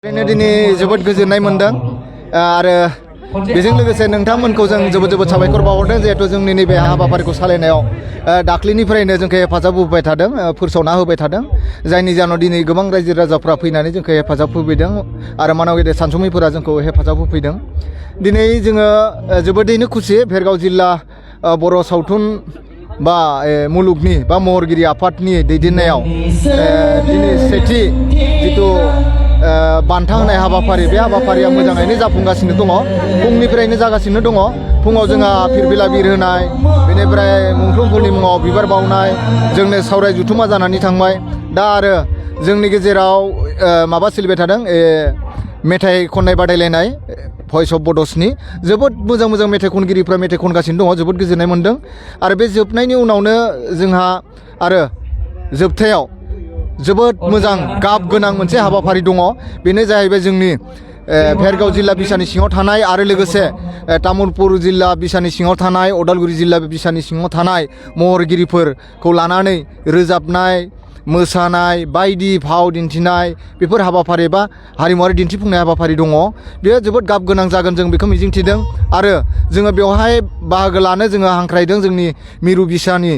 दिनै जोबोद गोजोननाय मोनदों आरो बेजों लोगोसे नोंथांमोनखौ जों जोबोद साबायखर बावहरदों जिहेतु जोंनि नैबे हाबाफारिखौ सालायनायाव दाख्लिनिफ्रायनो जोंखौ हेफाजाब होबाय थादों फोसावना होबाय थादों जायनि जाहोनाव दिनै गोबां रायजो राजाफ्रा फैनानै जोंखौ हेफाजाब होफैदों आरो मानव गेदेर सानसुमैफोरा जोंखौ हेफाजाब होफैदों दिनै जोङो जोबोदैनो खुसि भेरगाव जिल्ला बर' सावथुन बा मुलुगनि बा महरगिरि आफादनि दैदेननायाव दिनै सेथि जिथु बान्था होनाय हाबाफारि बे हाबाफारिया मोजाङैनो जाफुंगासिनो दङ फुंनिफ्रायनो जागासिनो दङ फुङाव जोंहा फिरबिला बिर होनाय बेनिफ्राय मुंख्लंफोरनि मुङाव बिबार बावनाय जोंनो सावराय जुथुमा जानानै थांबाय दा आरो जोंनि गेजेराव माबा सोलिबाय थादों मेथाइ खननाय बादायलायनाय भइस अफ बड'सनि जोबोद मोजां मेथाइ खनगिरिफ्रा मेथाइ खनगासिनो दङ जोबोद गोजोननाय मोनदों आरो बे जोबनायनि उनावनो जोंहा आरो जोबथायाव जोबोद मोजां गाब गोनां मोनसे हाबाफारि दङ बेनो जाहैबाय जोंनि भेरगाव जिल्ला बिसानि सिङाव थानाय आरो लोगोसे तामुलपुर जिल्ला बिसानि सिङाव थानाय अदालगुरि जिल्ला बिसानि सिङाव थानाय महरगिरिफोरखौ लानानै रोजाबनाय मोसानाय बायदि फाव दिन्थिनाय बेफोर हाबाफारि बा हारिमुवारि दिन्थिफुंनाय हाबाफारि दङ बेयो जोबोद गाब गोनां जागोन जों बेखौ मिजिंथिदों आरो जोङो बेवहाय बाहागो लानो जोङो हांख्रायदों जोंनि मिरु बिसानि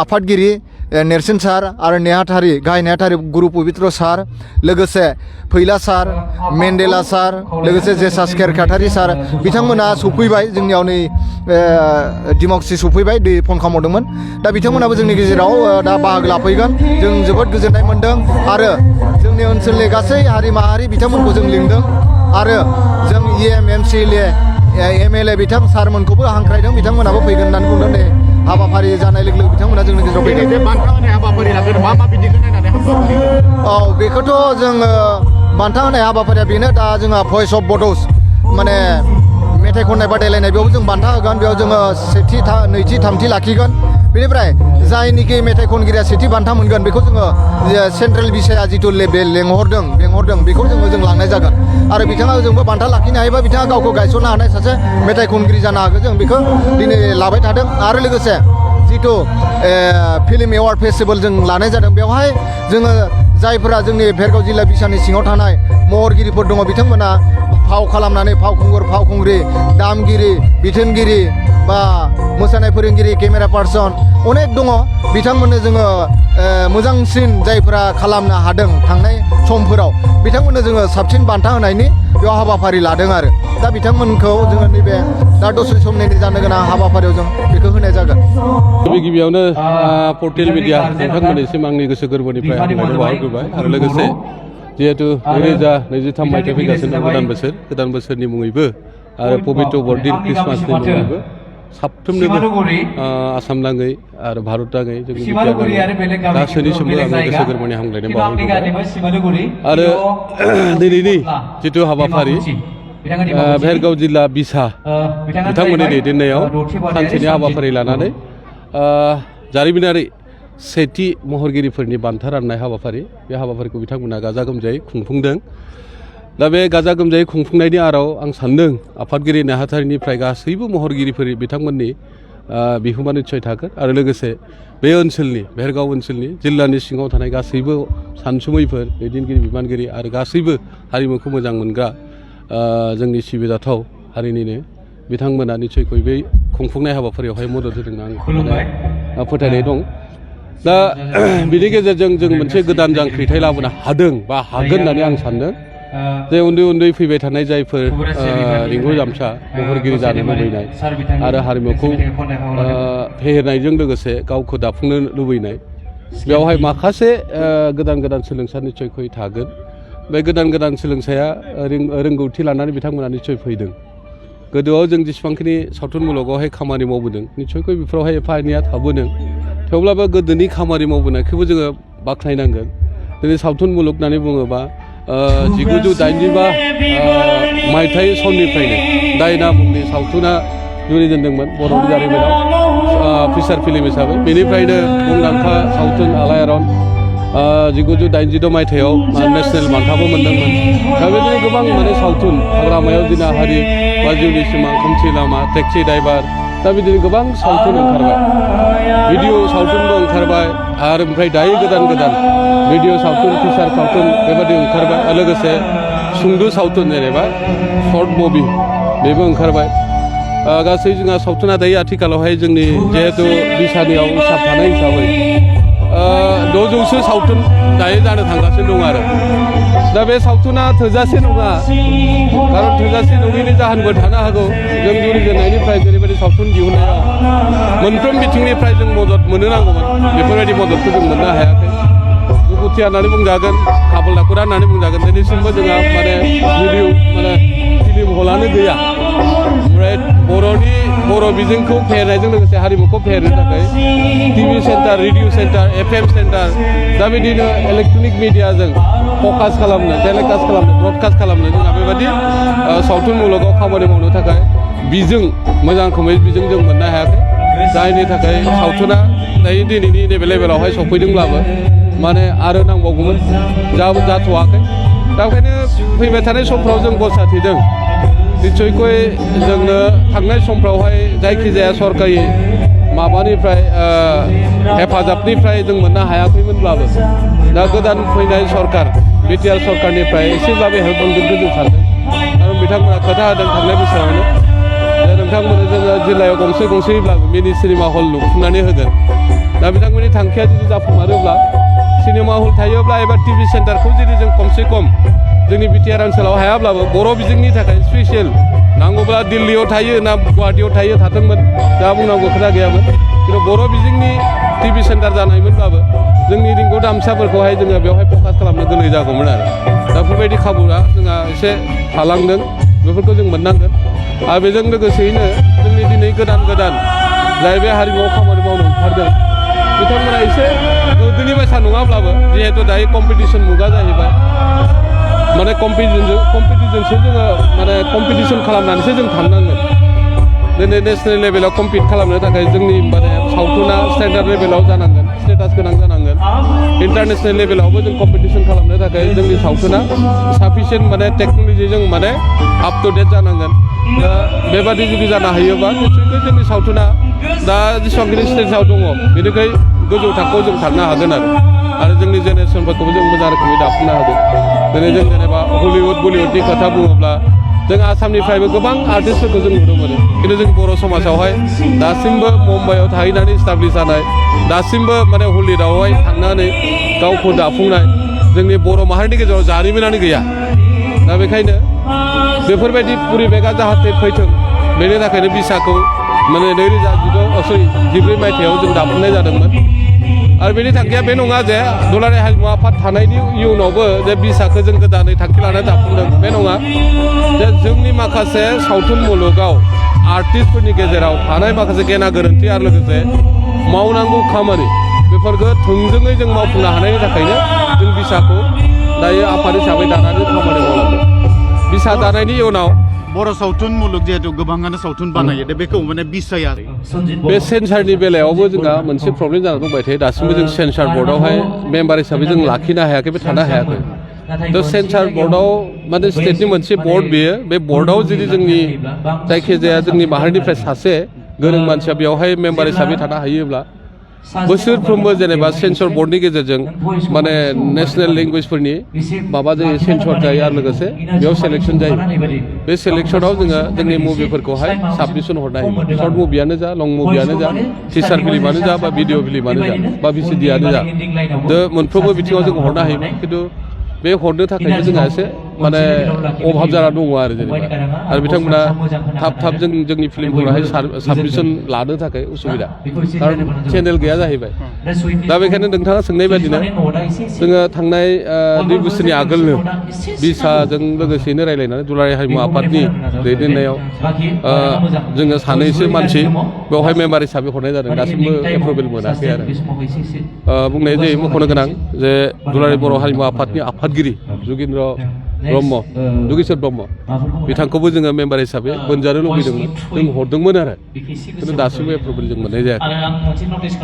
आफादगिरि नेरसोन सार आरो नेहाथारि गाहाय नेहाथारि गुरु पबित्र सार लोगोसे फैला सार मेन्डेला सार लोगोसे जेसास केरकाटारि सार बिथांमोना सफैबाय जोंनियाव नै डिमाकुसि सफैबाय दै फन खालामहरदोंमोन दा बिथांमोनाबो जोंनि गेजेराव दा बाहागो लाफैगोन जों जोबोद गोजोननाय मोनदों आरो जोंनि ओनसोलनि गासै हारि माहारि बिथांमोनखौ जों लिंदों आरो जों MCLA MLA बिथां सारमोनखौबो हांख्रायदों बिथांमोनाबो फैगोन होननानै बुंदों नै हाबाफारि जानाय लोगो लोगो बिथांमोना जोंनि गेजेराव फैगोन बान्था होनाय हाबाफारि लागोन मा बिदिखौ नायनानै हाबाफारि औ बेखौथ' जोङो बान्था होनाय हाबाफारिया बेनो दा जोंहा भइस अफ बड'स माने मेथाइ खननाय बादायलायनाय बेयाव जों बान्था होगोन बेयाव जोङो सेथि नैथि थामथि लाखिगोन बेनिफ्राय जायनिखि मेथाइ खनगिरिया सेथि बान्था मोनगोन बेखौ जोङो सेन्ट्रेल बिसाया जिथु लेभेल लेंहरदों बेखौ जों लांनाय जागोन आरो बिथाङा जोंबो बान्था लाखिनो हायोबा बिथाङा गावखौ गायसननो हानाय सासे मेथाइ खनगिरि जानो हागोन जों बेखौ दिनै लाबाय थादों आरो लोगोसे जिथु फिल्म एवार्ड फेस्टिभेल जों लानाय जादों बेवहाय जोङो जायफोरा जोंनि भेरगाव जिल्ला बिसानि सिङाव थानाय महरगिरिफोर दङ बिथांमोना फाव खालामनानै फावखुंग्रि दामगिरि बिथोनगिरि बा मोसानाय फोरोंगिरि केमेरा पार्सन अनेक दङ बिथांमोननो जोङो मोजांसिन जायफोरा खालामनो हादों थांनाय समफोराव बिथांमोननो जोङो साबसिन बान्था होनायनि बेयाव हाबाफारि लादों आरो दा बिथांमोनखौ जोङो नैबे दा दसे समनि जानो गोनां हाबाफारियाव जों बेखौ होनाय जागोन गिबियावनो पर्टेल मिडिया नोंथांमोननिसिम आंनि गोसो गोरबोनिफ्राय हामलायनाय बावहरग्रोबाय आरो लोगोसे जिहेतु 2023 मायथाइ फैगासिनो गोदान बोसोरनि मुङैबो आरो पबित्र बरदिन ख्रिस्टमासनि मुङैबो साफ्रोमनोबो आसाम नाङै आरो भारत नाङै जोंनि गासैनिसिमबो आंनि गोसो गोरबोनि हामलायनाय बावहरग्रोबाय आरो दिनैनि जिथु हाबाफारि भेरगाव जिल्ला बिसा बिथांमोननि दैदेननायाव सानसेनि हाबाफारि लानानै जारिमिनारि सेथि महरगिरिफोरनि बान्था राननाय हाबाफारि बे हाबाफारिखौ बिथांमोना गाजा गोमजायै खुंफुंदों दा बे गाजा गोमजायै खुंफुंनायनि आराव आं सान्दों आफादगिरि नेहाथारिनिफ्राय गासैबो महरगिरिफोर बिथांमोननि बिहोमा निस्सय थागोन आरो लोगोसे बे ओनसोलनि भेरगाव ओनसोलनि जिल्लानि सिङाव थानाय गासैबो सानसुमैफोर दैदेनगिरि बिबानगिरि आरो गासैबो हारिमुखौ मोजां मोनग्रा जोंनि सिबिजाथाव हारिनिनो बिथांमोना निस्सयखौ बे खुंफुंनाय हाबाफारियावहाय मदद होदों आं फोथायनाय दं दा बिनि गेजेरजों जों मोनसे गोदान जांख्रिथाय लाबोनो हादों बा हागोन होननानै आं सान्दों जे उन्दै फैबाय थानाय जायफोर रिंगु जामसा महरगिरि जानो लुबैनाय आरो हारिमुखौ फेहेरनायजों लोगोसे गावखौ दाफुंनो लुबैनाय बेवहाय माखासे गोदान सोलोंसा निस्सयखौ थागोन बे गोदान सोलोंसाया रोंगौथि लानानै बिथांमोना निस्सय फैदों गोदोआव जों जेसेबांखिनि सावथुन मुलुगावहाय खामानि मावबोदों निस्सयखौ बेफोरावहाय एफा एनैया थाबोदों थेवब्लाबो गोदोनि खामानि मावबोनायखौबो जोङो बाख्नायनांगोन दिनै सावथुन मुलुग होननानै बुङोबा 1982 मायथाइ सननिफ्रायनो दायना मुंनि सावथुना जुरिजेनदोंमोन बर'नि जारिमिनाव फिसार फिल्म हिसाबै बेनिफ्रायनो मुंदांखा सावथुन आलायारन 1986 मायथाइयाव नेशनेल बान्थाबो मोनदोंमोन दा बेबायदिनो गोबां सावथुन हाग्रामायाव जिना हारि बा जिउनि सिमां खोमसि लामा टेक्सि ड्राइभार दा बिदिनो गोबां सावथुन ओंखारबाय भिडिअ सावथुनबो ओंखारबाय आरो ओमफ्राय दायो गोदान भिडिअ सावथुन फिसार सावथुन बेबादि ओंखारबाय आरो लोगोसे सुंद' सावथुन जेनेबा शर्ट मुभि बेबो ओंखारबाय गासै जोंहा सावथुना दायो आथिखालावहाय जोंनि जिहेतु बिसानियाव साफानाय हिसाबै 600सो सावथुन दायो जानो थांगासिनो दं आरो दा बे सावथुना थोजासे नङा खारन थोजासे नङैनि जाहोनबो थानो हागौ जों जुरिजेननायनिफ्राय जेरैबायदि सावथुन दिहुननायाव मोनफ्रोम बिथिंनिफ्राय जों मदद मोननो नांगौमोन बेफोरबायदि मददखौ जों मोननो हायाखै दुखुथिया होननानै बुंजागोन खाफाल दाखुरा होननानै बुंजागोन दिनैसिमबो जोंहा माने फिल्म हलानो गैया ओमफ्राय बर' बिजोंखौ फेहेरनायजों लोगोसे हारिमुखौ फेहेरनो थाखाय TV centre radio centre FM centre दा बिदिनो इलेक्ट्रनिक मिडियाजों फकास खालामनो टेलिकास्ट खालामनो ब्रडकास्ट खालामनो जोंहा बेबायदि सावथुन मुलुगाव खामानि मावनो थाखाय बिजों मोजां रोखोमै बिजों जों मोननो हायाखै जायनि थाखाय सावथुना दायो दिनैनि नैबे लेभेलावहाय सफैदोंब्लाबो माने आरो नांबावगौमोन जाथ'वाखै दा ओंखायनो फैबाय थानाय समफ्राव जों गसा थिदों निस्सयকৈ जोंनो थांनाय समफ्रावहाय जायखिजाया सरकारि माबानिफ्राय हेफाजाबनिफ्राय जों मोननो हायाखैमोनब्लाबो दा गोदान फैनाय सरकार बिटिआर सरकारनिफ्राय एसेब्लाबो हेल्प मोनगोनखौ जों सानदों आरो बिथांमोना खोथा होदों थांनाय बोसोरावनो नोंथांमोननो जोङो जिल्लायाव गंसेब्लाबो मिनि सिनेमा हल लुफुंनानै होगोन दा बिथांमोननि थांखिया जुदि जाफुंमारोब्ला सिनेमा हल थायोब्ला एबा टिभि सेन्टारखौ जुदि जों खमसे खम जोंनि बिटिआर ओनसोलाव हायाब्लाबो बर' बिजोंनि थाखाय स्पेसियेल नांगौब्ला दिल्लीयाव थायो ना गुवाहाटीयाव थायो थाथोंमोन दा बुंनांगौ खोथा गैयामोन खिन्थु बर' बिजोंनि टिभि सेन्टार जानायमोनब्लाबो जोंनि रिंगौ दामसाफोरखौहाय जोङो बेवहाय फकास खालामनो गोरलै जागौमोन आरो दा बेफोरबायदि खाबुआ जोंहा एसे थालांदों बेफोरखौ जों मोननांगोन आरो बेजों लोगोसेयैनो जोंनि दिनै गोदान जाय बे हारिमुआव खामानि मावनो ओंखारदों बिथांमोना एसे गोदोनि बायसा नङाब्लाबो जिहेतु दायो कम्पिटिसन मुगा जाहैबाय माने कम्पिटिसनसो जोङो माने कम्पिटिसन खालामनानैसो जों थांनांगोन दिनै नेसनेल लेभेलाव कम्पिट खालामनो थाखाय जोंनि माने सावथुना स्टेन्डार्ड लेभेलाव जानांगोन स्टेटास गोनां जानांगोन इन्टारनेसनेल लेभेलावबो जों कम्पिटिसन खालामनो थाखाय जोंनि सावथुना साफिसियेन्ट माने टेक्न'लजिजों माने आप टु डेट जानांगोन दा बेबादि जुदि जानो हायोबा निश्चयকৈ जोंनि सावथुना दा जेसेबांखिनि स्टेजआव दङ बेनिफ्राय गोजौ थाखोआव जों थांनो हागोन आरो जोंनि जेनेरेसनफोरखौबो जों मोजां रोखोमै दाफुंनो हागोन दिनै जों जेनेबा हलिउड बलिउडनि खोथा बुङोब्ला जों आसामनिफ्रायबो गोबां आर्टिस्टफोरखौ जों नुनो मोनो खिन्थु जों बर' समाजावहाय दासिमबो मुम्बाइआव थाहैनानै इस्टाब्लिश जानाय दासिमबो माने हलिउडआवहाय थांनानै गावखौ दाफुंनाय जोंनि बर' माहारिनि गेजेराव जारिमिनानो गैया दा बेखायनो बेफोरबायदि परिबेगा जाहाथे फैथों बेनि थाखायनो बिसाखौ माने 2014 मायथाइयाव जों दाफुंनाय जादोंमोन आरो बेनि थांखिया बे नङा जे दुलाराय हारिमु आफाद थानायनि इयुनावबो जे बिसाखौ जों गोदानै थांखि लानानै दाफुंदों बे नङा जे जोंनि माखासे सावथुन मुलुगाव आर्टिस्टफोरनि गेजेराव थानाय माखासे गेना गोरोन्थि आरो लोगोसे मावनांगौ खामानि बेफोरखौ थोंजोङै जों मावफुंनो हानायनि थाखायनो जों बिसाखौ दायो आफाद हिसाबै दानानै खामानि मावलांदों बिसा दानायनि उनाव बर' सावथुन मुलुग जिहेतु गोबाङानो सावथुन बानायो दा बेखौ माने बिसाया बे सेन्सारनि बेलायावबो जोंहा मोनसे प्रब्लेम जानानै दंबाय थायो दासिमबो जों सेन्सार बर्डआवहाय मेम्बार हिसाबै जों लाखिनो हायाखै बे थानो हायाखै थ' सेन्सार बर्डआव माने स्टेटनि मोनसे बर्ड बेयो बे बर्डआव जुदि जोंनि जायखिजाया जोंनि माहारिनिफ्राय सासे गोरों मानसिया बेवहाय मेम्बार हिसाबै थानो हायोब्ला बोसोरफ्रोमबो जेनेबा सेन्सर बर्डनि गेजेरजों माने नेसनेल लेंगुवेजफोरनि माबा जायो सेन्सर जायो आरो लोगोसे बेयाव सेलेक्सन जायो बे सेलेक्सनाव जोङो जोंनि मुभिफोरखौहाय साबमिसन हरनो हायो सर्ट मुभियानो जा लं मुभियानो जा टिचार फिल्मानो जा बा भिडिअ फिल्मानो जा बा VCDआनो जा मोनफ्रोमबो बिथिङाव जों हरनो हायोमोन खिन्थु बे हरनो थाखायबो जोंहा एसे माने अभाब जाना दङ आरो जेनेबा आरो बिथांमोना थाब जोंनि फिल्मफोरावहाय साबमिसन लानो थाखाय उसुबिदा खारन चेनेल गैया जाहैबाय दा बेखायनो नोंथाङा सोंनाय बायदिनो जोङो थांनाय 2 बोसोरनि आगोलनो बिसाजों लोगोसेनो रायलायनानै दुलाराय हारिमु आफादनि दैदेननायाव जोङो सानैसो मानसि बेवहाय मेम्बार हिसाबै हरनाय जादों दासिमबो एप्रुभेल मोनाखै आरो बुंनाय जायो मख'नो गोनां जे दुलाराय बर' हारिमु आफादनि आफादगिरि जुगिन्द्र ब्रह्म दुगेश्वर ब्रह्म बिथांखौबो जोङो मेम्बार हिसाबै बोनजानो लुबैदोंमोन जों हरदोंमोन आरो खिन्थु दासिमबो एप्रुभेल जों मोननाय जायाखै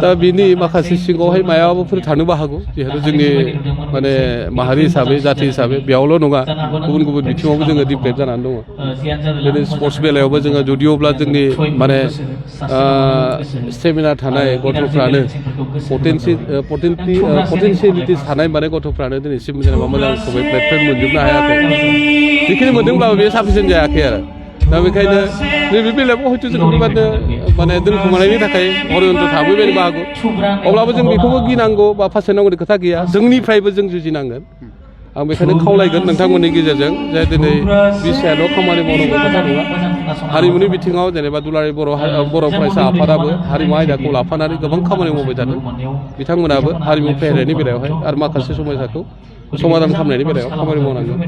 दा बिनि माखासे सिङावहाय मायाबाफोर थानोबो हागौ जिहेतु जोंनि माने माहारि हिसाबै जाथि हिसाबै बेयावल' नङा गुबुन गुबुन बिथिङावबो जोङो डिप्रेट जानानै दङ दिनै स्पर्ट्स बेलायावबो जोङो जुदिअब्ला जोंनि माने स्टेमिना थानाय गथ'फ्रानो पटेनसियेलिटिस थानाय माने गथ'फ्रानो दिनैसिम जेनेबा मोजां प्लेटफर्म मोनजोबनो हायाखै जिखिनि मोनदोंब्लाबो बेयो साफिसियेन्ट जायाखै आरो दा बेखायनो नैबे बेलायाव हयथ' जों बेबायदिनो माने दोनखुमानायनि थाखाय हरियन्त थाबोबायनोबो हागौ अब्लाबो जों बेखौबो गिनांगौ बा फासायनांगौनि खोथा गैया जोंनिफ्रायबो जों जुजिनांगोन आं बेखायनो खावलायगोन नोंथांमोननि गेजेरजों जे दिनै बिसायाल' खामानि मावनांगौ खोथा नङा हारिमुनि बिथिङाव जेनेबा दुलाराय बर' फरायसा आफादाबो हारिमु आयदाखौ लाफानानै गोबां खामानि मावबाय थादों बिथांमोनाबो हारिमु फेहेरनायनि बेलायावहाय आरो माखासे समयसाखौ समाधान खालामनायनि बेलायाव खामानि मावनांगोन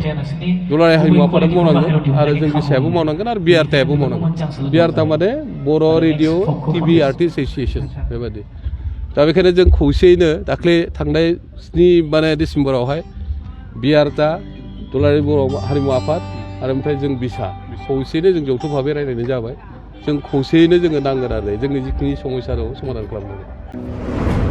दुलाराय हारिमु आफादाबो मावनांगोन आरो जों बिसायाबो मावनांगोन आरो बिआरटिआबो मावनांगोन बिआरटा माने बर' रेडिअ टिभि आर्टिस्ट एस'सियेसन बेबायदि दा बेखायनो जों खौसेयैनो दाख्लै थांनाय 7 माने डिसेम्बरावहाय बिआरटा दुलाराय बर' हारिमु आफाद आरो ओमफ्राय जों बिसा खौसेयैनो जों जौथ' भाबै रायज्लायनाय जाबाय जों खौसेयैनो जोङो नांगोन आरो जोंनि जिखिनि समयसा दं समाधान खालामनांगोन